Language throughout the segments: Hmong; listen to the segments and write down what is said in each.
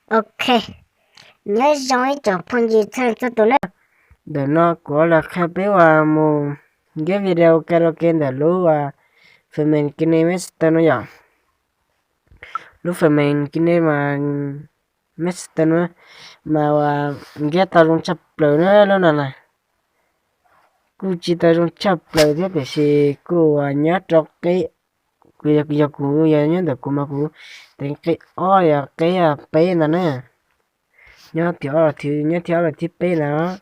Ok, nyob zoo ib tsoom phooj ywg txhua leej txhua tus na. Ntawm no kuv los qhia peb uas mus nkiab video karaoke ntawm lub uas fem meem KineMaster no yom. Lub fem meem KineMaster no mas uas nkiab tau zoo tshaj plaws na lub no na. Kuj tsis tau zoo tshaj plaws thiab tiam sis kuj uas nyob rau qeb, yog kuv yog nyob ntawm kuv mas kuv teev qeb ob yog qeb peb ntawd na. Nyob thib ob los thib, nyob thib ob los thib peb ntawd.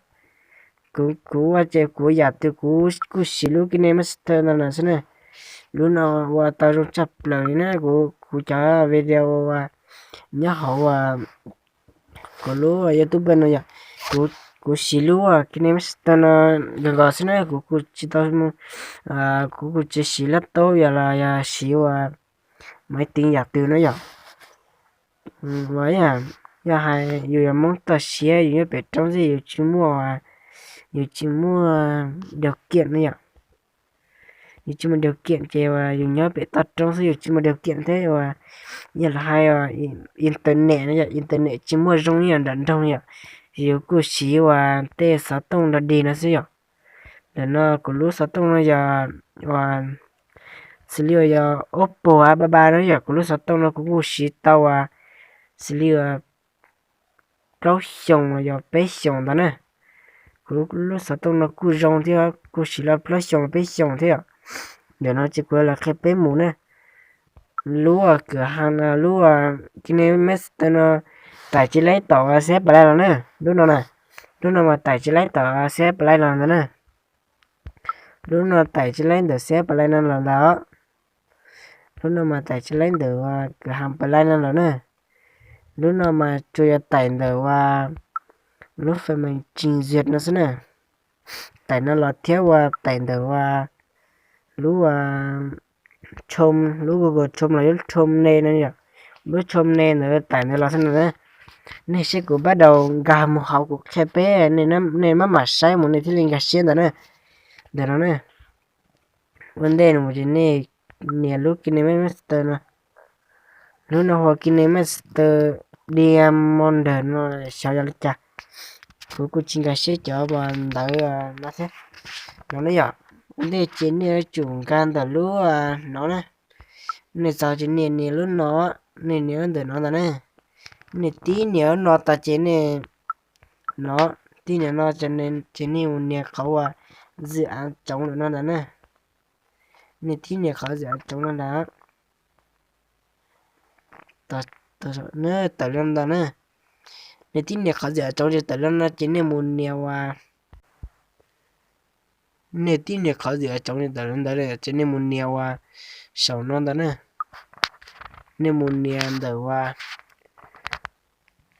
Kuv, kuv ua ces kuv yam twg kuv kuj siv lub KineMaster no na xwb na. Lub no ua tau zoo tshaj plaws li na, kuv, kuv cov video uas nyob hauv uas kuv lub YouTube no yom, kuv siv lub KineMaster no nkaus nkaus xwb na, kuv kuj tsis tau, kuv kuj tsis siv laptop yom los yog siv uas maiv tiv yam twg na yom. Uas yog hais yus yog Hmoob toj siab yus nyob pem roob xwb yus tsis muaj, yus tsis muaj điều kiện no yom. Yus tsis muaj điều kiện ces uas yus nyob pem toj roob xwb yus tsis muaj điều kiện thiab uas yog los hais internet no yom, internet tsis muaj zoo ib yam nram nroog yom, yus kuj siv uas tej xov tooj nrog dig no xwb yom. Ntawm no kuv lub xov tooj no yog uas xws li uas yog Oppo A ba ba no yom, kuv lub xov tooj no kuv kuj siv tau uas xws li uas plaub xyoos los yog peb xyoos ntawd na. Kuv lub xov tooj no kuj zoo thiab kuj siv los plaub xyoos peb xyoos thiab yom. Ntawm no ces kuv los qhia peb mus na. Lub uas kwm ha lub KineMaster no tải tsis laib tom xab pais laib los na. Lub no na, lub no mas tải tsis laib tom xab pais laib los ntawd na. Lub no tải tsis laib ntawm xab pais laib no los ntawd. Lub no mas tải tsis laib ntawm uas kwm ha pais laib no los na. Lub no mas tsuas yog tải ntawm uas lub fem meem trình duyệt no xwb na. Tải no los thiab uas tải ntawm uas lub uas Chrome, lub Google Chrome los yog Chrome ne no yom. Lub Chrome ne ntawd tải ntawd los xwb na. Nej saib kuv bắt đầu nkag mus hauv kuv qhia peb, nej maj mam saib mus nej thiaj li nkag siab ntawd na. Ntawm no na, ua ntej no ces nej nias lub KineMaster no. Lub no hu ua KineMaster Diamond no xyov yog li cas. Kuv kuj tsis nkag siab cov uas ntawv no thiab. No ne yom, ua ntej ces nej yuav tsum nkag ntawm lub no na. Nej txaus ces nej nias lub no, nej nias ntawm no ntag na. Nej tib nias lub no tas ces nej no, tib nias no ces nej mus nias qhov uas dự án trống ntawm no ntag na. Nej tib nias qhov dự án trống no ntag. Tawm li no ntag na. Nej tib nias qhov dự án trống ces tawm li no ces nej mus nias uas, nej tib nias qhov dự án trống ces tawm li ntawd ces nej mus nias uas saum no ntag na. Nej mus nias ntawm uas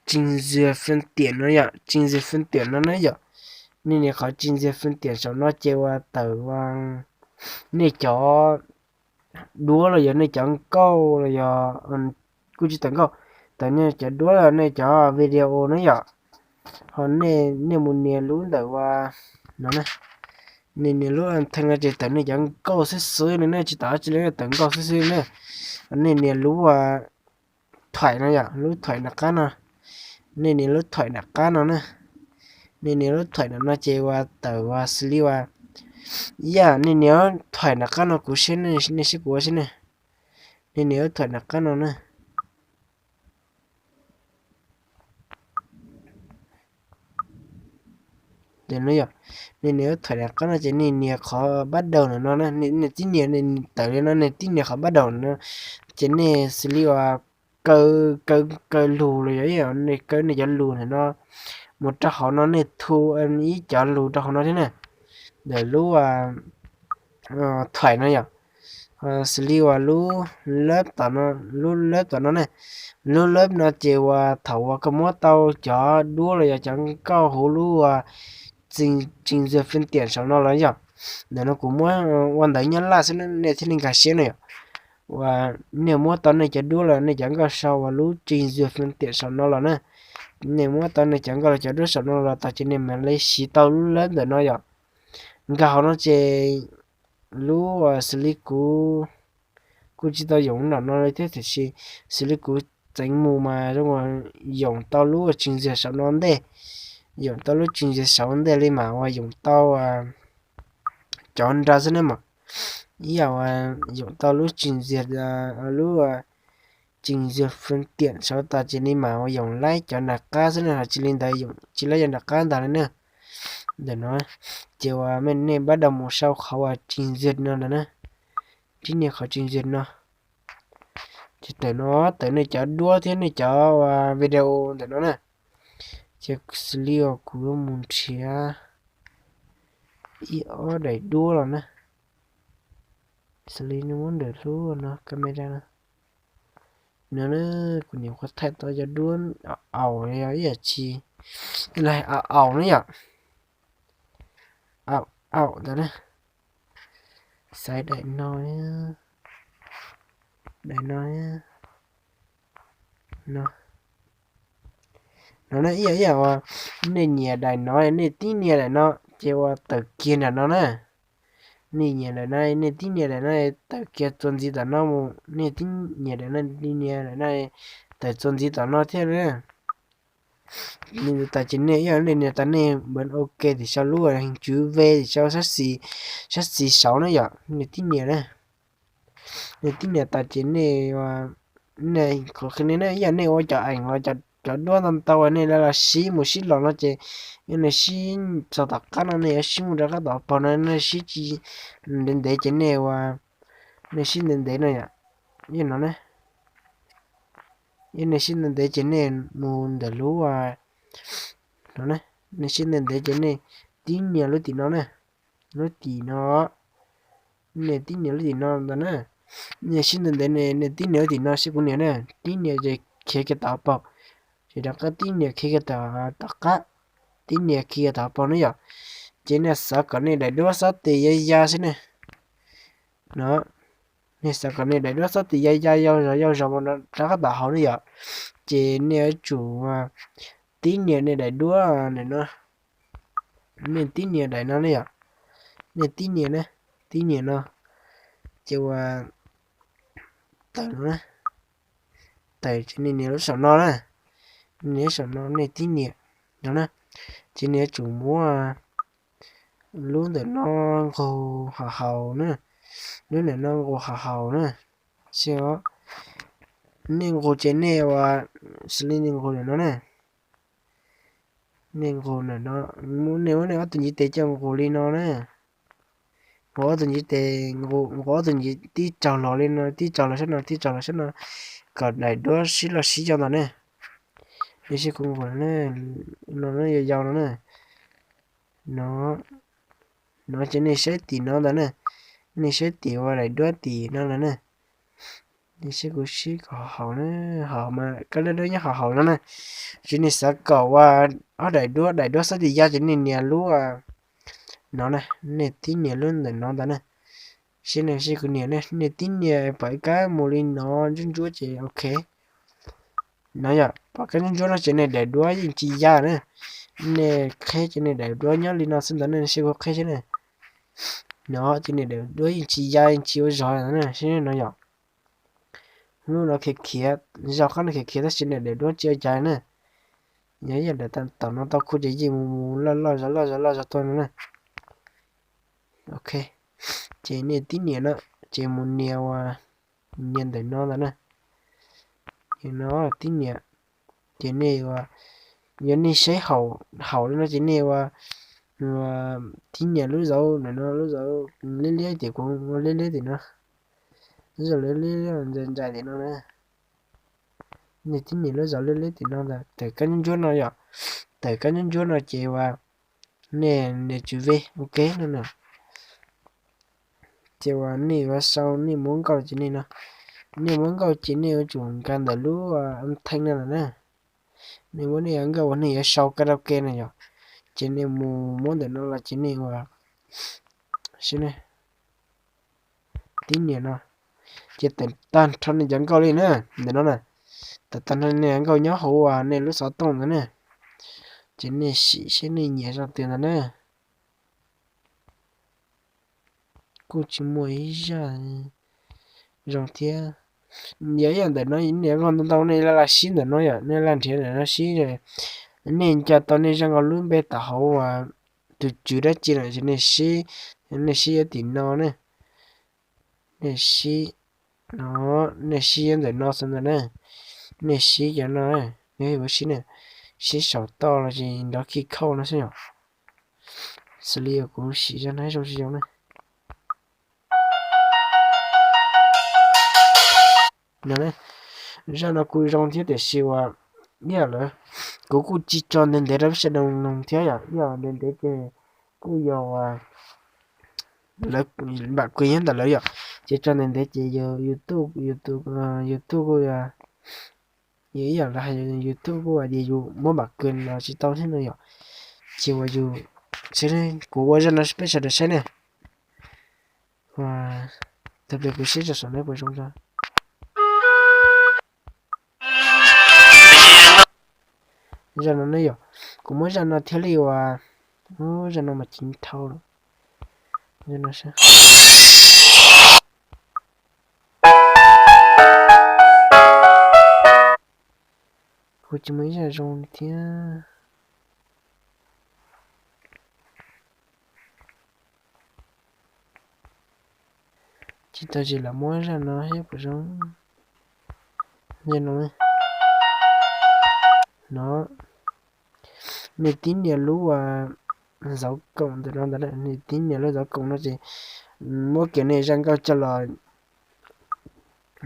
trình duyệt phương tiện no yom, trình duyệt phương tiện no na yom. Nej nias qhov trình duyệt phương tiện saum no ces uas tawm uas nej cov duab los yog nej cov nkauj los yog, kuj tsis tawm nkauj, tawm nej cov duab los nej cov video na yom. Ho nej mus nias lub ntawm uas no, nej nias lub thee no ces tawm nej cov nkauj xwb xwb li na, tsis tawm dab tsi li, tawm nkauj xwb xwb li na. Nej nias lub thoại no yom, lub thoại nram qab no. Nej nias lub thoại nram qab no na. Nej nias lub thoại nram no ces uas tawm uas xws li uas, yam nej nias lub thoại nram qab no kuv saib, nej saib kuv ua saib ne. Nej nias lub thoại nram qab no na. Nej nias lub thoại nram qab no ces nej nias qhov bắt đầu ntawm no na, nej tib nias tawm li no, nej tib nias qhov bắt đầu no, ces nej xws li uas kaw, kaw lus los yog nej kaw nej cov lus ntawm no mus rau hauv no, nej thu ib cov lus rau hauv no thiab na. Ntawm lub thoại no yom, xws li uas lub lab tom no, lub lab tom no ne, lub lab no ces uas thaum uas koj muab tau cov duab los yog cov nkauj huv lub uas trình duyệt phương tiện saum no los yom. Ntawm no kuv muab ua ntawv Nyab Laj xwb nej thiaj li nkag siab no yom. Uas nej muab tau nej cov duab los nej cov nkauj sau uas lub trình duyệt phương tiện saum no los na. Nej muab tau nej cov nkauj los cov duab saum no los tas ces nej mam li siv tau lub lab ntawm no yom. Nkag hauv no ces lub uas xws li kuv kuj tsis tau yoom nram no li thiab tiam sis xws li kuv txeev mus mas zoo yoom tau lub tswm ntxiag saum no ntej, yoom tau lub tswm ntxiag saum ntej li mas ua yoom tau cov nra xwb na mas. Ib yam uas yoom tau lub tswm ntxiag, lub tswm ntxiag fwm tiam saum tas ces li mas ua yoom laib cov nram qab xwb na, ho tsis li ntawd yoom tsis laib cov nram qab ntag li na. Ntawm no ces uas nej pab dau mus sau qhov uas tswm ntxiag no ntag na, tib nias qhov tswm ntxiag no. Ces tawm no, tawm nej cov duab thiab nej cov uas video ntawm no na. Ces xws li uas kuv yuav mus nrhiav ib ob daim duab los na, xws li nej muab ntawm lub no camera no, no na, kuv nyuam qhuav thaij tau cov duab aum yog ib yam tsis, aum aum na yom, aum aum ntawd na, xaiv daim no, daim no, no, no na, ib yam ib yam uas nej nyiam daim no nej tib nias daim no ces uas tawm kiag nram no na. Nej nyiam daim no nej tib nias daim no tawm kiag txuas ntxiv tom no mus, nej tib nias daim no tib nias daim no tawm txuas ntxiv tom no thiab na. Li ntawd tas ces nej ib yam li nias tas nej npawb ok tim sau lub heev tswv ve tim sau sab xis saud na yom, nej tib nias na. Nej tib nias tas ces nej, nej qhov qhia nej na, ib yam nej ua cov eem los cov duab ntau ntau nej los sib mus sib los no ces yog nej sib txog tom qab no nej yuav sib mus rau qab tom paug no nej sib tsis ntev ntev ces nej ua, nej sib ntev ntev no yom, yog no na, yog nej sib ntev ntev ces nej mus ntawm lub, no na, nej sib ntev ntev ces nej tib nias lub tim no na, lub tim no, nej tib nias lub tim no ntag na. Nej sib ntev ntev nej tib nias lub tim no seb kuv nias na, tib nias ces khiav kiag tom paug, ces rov qab tib nias khiav kiag tom qab, tib nias khiav kiag tom paug na yom. Ces nej xav kom nej daim duab xob tes ya ya xwb ne, no, nej xav kom nej daim duab xob tes ya ya yau zog yau zog mus rov qab tom hauv ne yom, ces nej yuav tsum tib nias nej daim duab ntawm no, nej tib nias daim no ne yom, nej tib nias na, tib nias no, ces ua tawm no na, tawm ces nej nias lub saum no na, nias lub saum no nej tib nias no na, ces nej yuav tsum muab lub ntawm no nqus haus haus na, lub ntawm no nqus haus haus na, xwb os. Nej nqus ces nej ua, xws li nej nqus ntawm no na, nej nqus ntawm no, nej muab nej ob tug ntiv tes coj nqus li no na, nqus ob tug ntiv tes, nqus ob tug ntiv tib tsaug los li no, tib tsaug los sab no, tib tsaug los sab no, kom daim duab sib loj sib yau ntawd ne. Nej saib kuv nqus no, no yau yau no na, no, no ces nej saib tim no ntawd na, nej saib tim ua daim duab tim no ntawd na. Nej saib kuv sib kom haum na, haum mas kab lab dub nyob haum haum no na. Ces nej xav kom ua ob daim duab, daim duab xob tis ya ces nej nias lub no na, nej tib nias lub ntawm no ntawd na. Saib nej, saib kuv nias ne, nej tib nias pom ib kab mus li no ntsuab ntsuab ces ok. No yom, pom kab ntsuab ntsuab no ces nej daim duab yeej tsis ya na. Nej qheb ces nej daim duab nyob li no xwb ntawd ne, saib kuv qheb saib ne. No ces nej daim duab yeej tsis ya yeej tsis ua zog na, saib no yom. Lub no khiav khiav, zaum qab no khiav khiav tab sis nej daim duab tsis ua cas na. Yog ib yam daim tam no tau khu ces yeej mus mus loj loj zog loj zog loj zog tuaj no na. Ok, ces nej tib nias no, ces mus nias ua, nias ntawm no ntawd na. No tib nias, ces nej ua, yog nej saib haum li no ces nej ua, tib nias lub zauv ntawm no, lub zauv liab liab tim kuv ua liab liab tim no, lub zauv liab liab ntsais ntsais tim no na. Nej tib nias lub zauv liab liab tim no ntawd, tawm kab ntsuab ntsuab no yom, tawm kab ntsuab ntsuab no ces ua, nej nias tswv ve ok no na. Ces uas nej yuav sau nej muab nkauj ces nej no, nej muab nkauj ces nej yuav tsum nkag ntawm lub theej no lawm na. Nej muab nej nkauj uas nej yuav sau karaoke no yom, ces nej mus muab ntawm no los ces nej ua, saib ne, tib nias no, ces tawm tag nrho nej cov nkauj li na, ntawm no na, tawm tag nrho nej nkauj nyob hauv uas nej lub xov tooj ntawd na. Ces nej sim saib nej nyiam zaj twg ntawd na. Kuj tsis muaj ib zaj zoo thiab. Yog ib yam ntawm no nej yuav luag ntau ntau nej laj sib ntawm no yom, nej laj nrhiav ntawm no sib. Nej nco tau nej zaj nkauj lub npe tom hauv tus tswv dab tsi lawm ces nej sib, nej sib yuav tim no ne. Nej sib, no, nej sib yuav ntawm no xwb ntag na. Nej sib cov no, nej yuav sib na, sib saum toj los sis nrov khi khauj no xwb yom. Xws li kuv sim zaj no zoo tsis zoo na. No, zaj no kuj zoo thiab tiam sis uas ib yam lawv, kuv kuj tsis tso ntev ntev rau peb sawv daws mloog thiab yom, ib yam ntev ntev ces kuj yog uas lawv npam kws nyob ntawm lawv yom, ces tso ntev ntev ces yog YouTube, YouTube, YouTube kuj yog, yog ib yam lawv hais YouTube kuj hais tias yus muab npam kws los tsis tau thiab no yom. Ces uas yus, kuv ua zaj no peb sawv daws saib ne. Tag plis kuv sib zog saum no puas zoo zog. Zaj no ne yom, kuv muab zaj no thiaj li uas, zaj no mas ceev dhau lawm. Kuv tsis muaj ib zaj zoo li thiab. Tsis tau tsis lam muab zaj no thiab puas zoo. No, nej tib nias lub zauv koom ntawm no ntag, nej tib nias lub zauv koom no ces muab kiag nej zaj nkauj coj los,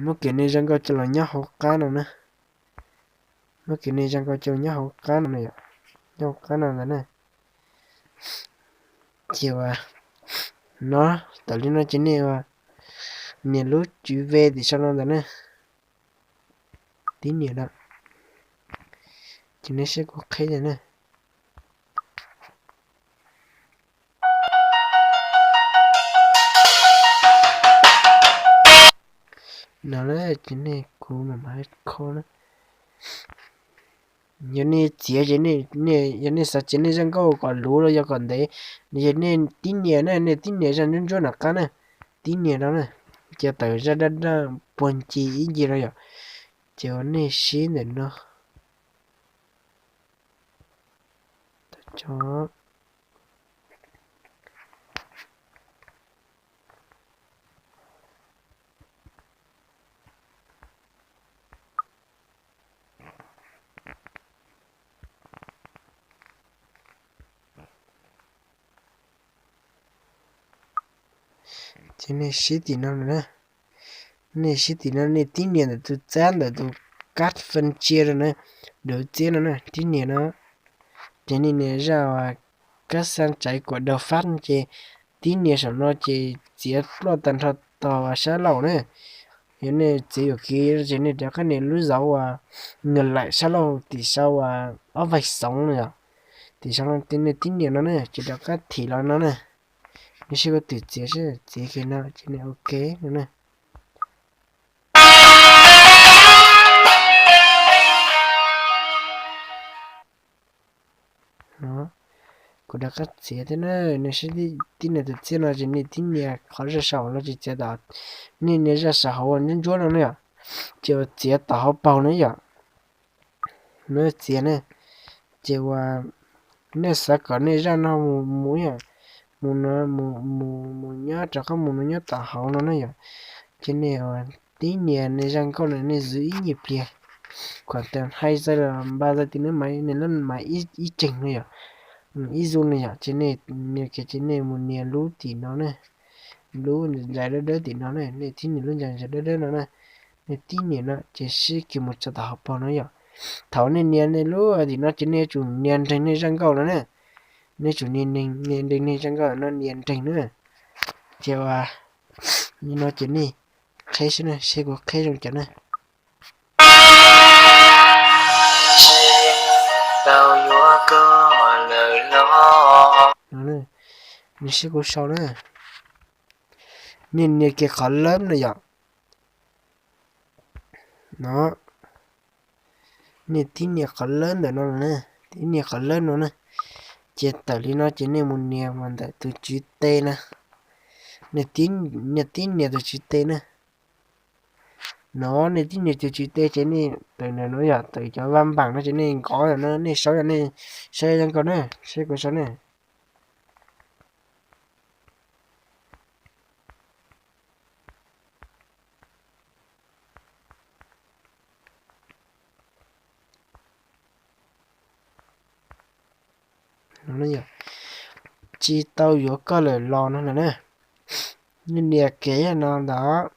muab kiag nej zaj nkauj coj los nyob hauv qab no na. Muab kiag nej zaj nkauj coj los nyob hauv qab no na yom, nyob hauv qab no ntag na. Ces uas no, tawm li no ces nej nias lub tswv ve tim sau no ntag na. Tib nias no, ces nej saib kuv qheb na. No na, ces nej kuv mam mam kho na. Yog nej txiav ces, yog nej xav txiav nej zaj nkauj kom luv los yog kom ntev, yog nej tib nias na, nej tib nias zaj ntsuab ntsuab nram qab na, tib nias no na, ces tawm zaj daj daj puag ncig ib ncig no yom, ces uas nej sib ntawm no. Ces nej sib tim no na, nej sib tim no nej tib nias ntawm tus txab ntawm tus kab fee ntsia rau na, ntawm txiab no na, tib nias no. Ces nej nias zaj uas kab xaj tsaiv kuam daug fab ces tib nias saum no ces txiav ploj tag nrho tos sab laug na. Yog nej txiav yuam kev ces nej rov qab nias lub zauv uas nws laim sab laug tim sau uas ob vaig xoov no yom. Tim sau no nej tib nias no na ces rov qab thim los no na. Nej sib kuv twm txiav seb txiav kiag no ces nej ok no na. Kuv rov qab txiav thiab na, nej sib tib nias tus txiab no ces nej tib nias qhov zaj saum no ces txiav tom, nej nias zaj saum hauv ntsuab ntsuab no na yom, ces txiav tom hauv paug na yom. No txiav na, ces uas nej xav kom nej zaj no mus mus yom, mus no, mus nyob rov qab mus no nyob tom hauv no na yom, ces nej tib nias nej zaj nkauj no nej zwm ib nyuag pliag, khuam tas hais zaj los npa zaj tim no mas nej lub mas ib tseeg no yom, ib zug no yom, ces nej nias kiag ces nej mus nias lub tim no na, lub ntsis dawb dawb tim no na, nej tib nias lub ntsis dawb dawb no na, nej tib nias no ces sib kiag mus txog tom hauv paug no yom. Thaum nej nias nej lub tim no ces nej yuav tsum nias nreeg nej zaj nkauj no na, nej tsum nias nreeg nej zaj nkauj no nias nreeg na. Ces uas no ces nej qheb seb na, seb kuv qheb zoo cas na. Nws sib kuv sau na. Nej nias kiag qhov lab no yom. No, nej tib nias qhov lab ntawm no na, tib nias qhov lab no na. Ces tawm li no ces nej mus nias mas ntawm tus tswv teb na. Nej tib nias tus tswv teb na. No nej tib nias tus tswv teb ces nej tawm ntawm no yog tawm cov vaj npaam no ces nej nkov no, nej saib yog nej saib zoo nkaus na, saib kuv saib ne. Tsis tau yuav koj lawm los no na. Nej nias kiag no ntawd,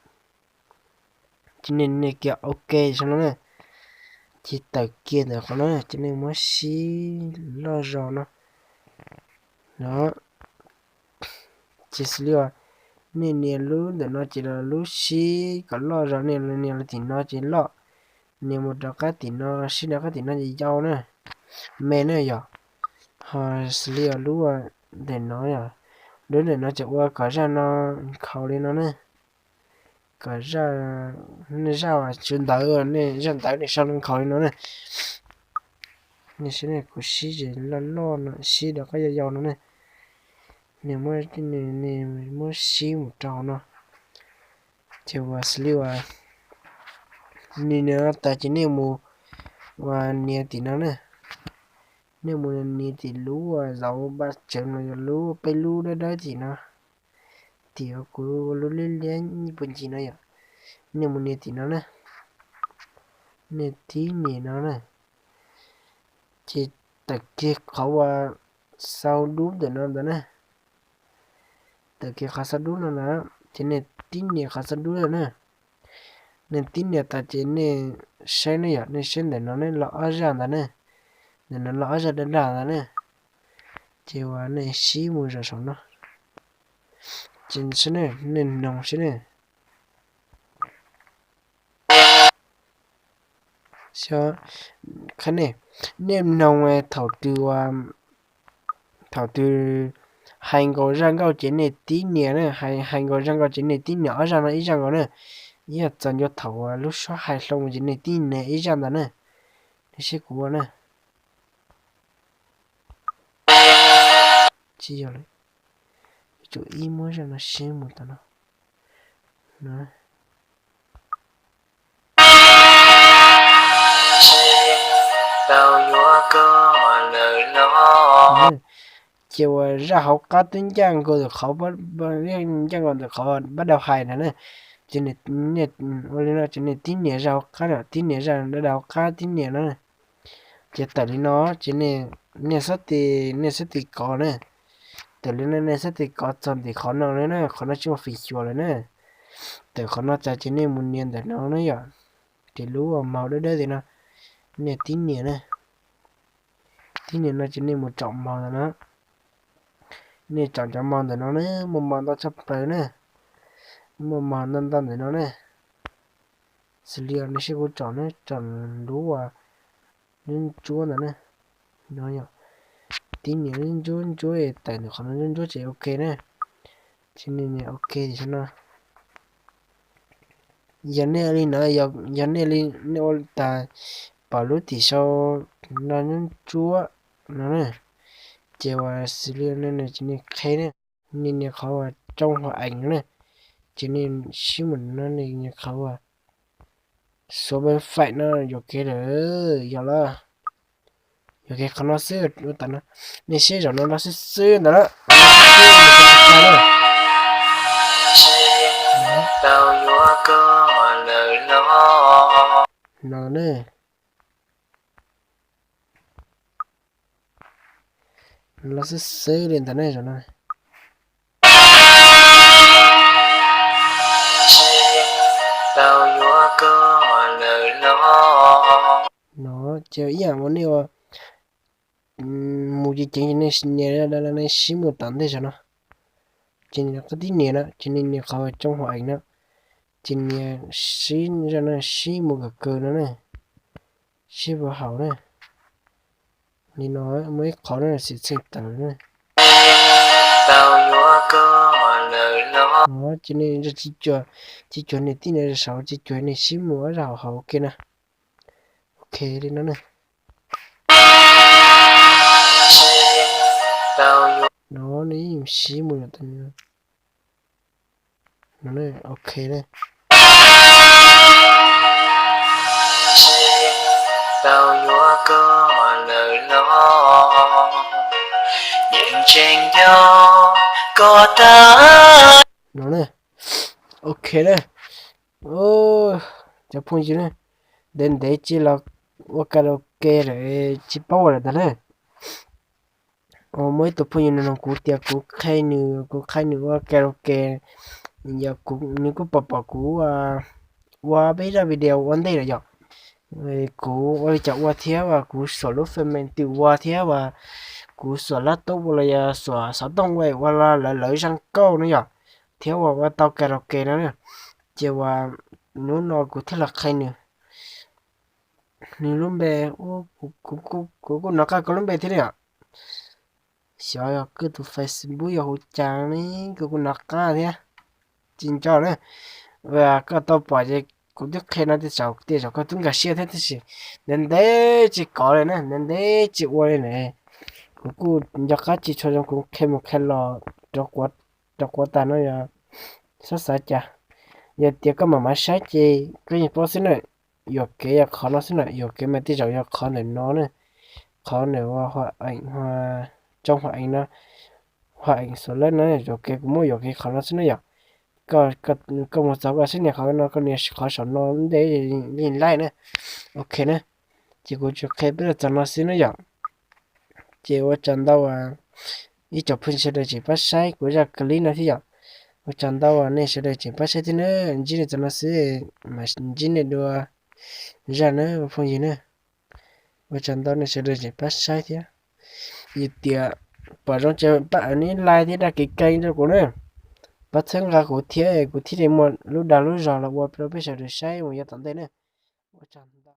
ces nej nias kiag ok no na, ces tawm kiag ntawm qhov no ces nej muab sib loj zog no. No ces xws li uas nej nias lub ntawm no ces lub sib kom loj zog, nej nias lub tim no ces loj, nias mus rov qab tim no, sib rov qab tim no ces yau na, me na yog. Ho xws li uas lub ntawm no, lub ntawm no ces ua kom zaj no nkhaus li no na. Kom zaj, nej zaj uas tswv ntawv, nej zaj ntawv nej sau nkhaus li no na. Nej saib ne, kuv sib ze loj loj no, sib rov qab yau yau no ne. Nej muab, nej muab sib mus rau hauv no. Ces ua xws li uas nej nias tas ces nej mus ua nias tim no na. Nej mus nias tim lub uas zauv paj tsawv no, yog lub peb lub dawb dawb tim no, tim kuv lub liab liab puag ncig no yom. Nej mus nias tim no na, nej tib nias no na, ces tawm kiag qhov uas sau dub ntawm no ntawd na. Tawm kiag qhov sau dub no ntawd ces nej tib nias qhov sau dub ntawd na. Nej tib nias tas ces nej saib ne yom, nej saib ntawm no ne, los ob zaj ntawd ne, ntawm no los ob zaj daj daj ntawd ne. Ces uas nej sib mus zaum saum no, ces saib ne, nej noog saib ne. Qhov ne, nej noog thaum twg, thaum twg hais nkaus zaj nkauj ces nej tib nias na, hais nkaus zaj nkauj ces nej tib nias ob zaj no ib zaj nkaus na. Ib yam txog ntua thaum lub suab hais hlo mus ces nej tib nias ib zaj ntawd na. Nej saib kuv ua na. Tsis yog lawm, yuav tsum ib muab zaj no sib mus tom no. Ces uas zaj hauv qab twb ncaj nkaus ntawm qhov, ncaj nkaus ntawm qhov pab dau hais ntawd na. Ces ua li no ces nej tib nias zaj hauv qab, tib nias zaj dab dau hauv qab tib nias no. Ces tawm li no ces nej xab tis, nej xab tis kov na. Tawm li no nej xab tis kov txog ntim qhov no na, qhov no tsis muaj feem xyuam lawm na. Tawm qhov no tas ces nej mus nias ntawm no na yom. Ces lub uas maus dawb dawb tim no, nej tib nias na. Tib nias no ces nej mus tsom maus ntawm no. Nej tsom cov maus ntawm no na, muaj maus ntau tshaj plaws na. Muaj maus ntau ntau ntawm no na. Xws li nej saib kuv tsom na, tsom lub uas ntsuab ntsuab ntawd na. No yog tib nias ntsuab ntsuab tawm ntawm qhov no ntsuab ntsuab ces ok na. Ces nej nias ok tim saum no. Yog nej li no, yog nej li, nej ua tas pom lub tim saum no ntsuab ntsuab no na, ces uas xws li no ces nej qheb na, nej nias qhov uas tsoo hom ees no na, ces nej sib mus no nej nias qhov uas xuav pes faim no yuam kev lawm yog los. Yuam kev qhov no xwb ua tas no, nej saib zaum no los xwb xwb ntawd na. No ne, los xwb xwb li ntawd ne zaum no. No ces ib yam ua nej ua mus ceev ceev ces nej nias, nej sib mus tom ntej zaum no. Ces nej qhov tib nias no ces nej nias qhov tsoo hom ees no, ces nias sib, zaum no sib mus kawg kawg no na, sib puag hauv na. Li no muaj ib qhov no xwm txheej tawm na. Ces nej tsis cuag, tsis cuag nej tib nias saud, tsis cuag nej sib mus ob zaj hauv hauv ua ke na. Ok li no na. No nej sib mus, ok na. tau yuav koj lawm los yeej tseem nco koj tag no. Ok na, cov phooj ywg na, ntev ntev tsis los ua karaoke lawm tsis paub ua lawm ntag na. Muaj ib tug phooj ywg nug kuv tias kuv qhia nws, kuv qhia nws ua karaoke, yog nws kuj pom pom kuv ua peb zaj video ua ntej lawm yom. Kuv ua li cas ua thiab uas kuv xuas lub fem me twm ua thiab uas kuv xuas lab tub ua los yog xuas xov tooj ua ua lawv lawv zaj nkauj no yom, thiab uas ua tau karaoke no. Ces uas hnub no kuv thiaj los qhia nws, nws lub npe, kuv kuj nov qab koj lub npe thiab yom. Xyov yog koj tus Facebook yog hu cas ne, kuv kuj nov qab thiab, tsis nco na. Koj tau pom ces kuv twb qhia no tej zaum tej zaum koj twb nkag siab thiab tab sis ntev ntev tsis kov li na, ntev ntev tsis ua li na. Kuv kuj nco qab tsis tshua zoo kuv qhia mus qhia los rau quav tag no yog xav xav cas. Yog tias koj mam mam saib ces koj yeej paub xwb na. Yuam kev yog qhov no xwb na, yuam kev mas tej zaum yog qhov ntawm no na, qhov ntawm ua tsoo hua ees no, hua ees xuas lawm no, yuam kev kuv muab yuam kev qhov no xwb na yom. Koj mus txog koj saib nias qhov no, koj nias qhov saum no ntej yeej laij na. Ok na, ces kuv tsuas qhia peb los txog no xwb na yom. Ces ua tsaug ntau ib tsoom phooj ywg sawv daws tseem pab saib kuv zaj clip no thiab yom. Ua tsaug ntau nej sawv daws tseem pab saib thiab na, ntsib nej txog no xwb, mam ntsib nej dua zaj na phooj ywg na. Ua tsaug ntau nej sawv daws tseem pab saib thiab. Yog tias pom zoo ces pab nias like thiab đăng ký kênh rau kuv na, pab txhawb nqa kuv thiab kuv thiaj li muaj lub dag lub zog los ua rau peb sawv daws saib mus yav tom ntej na. Ua tsaug ntau.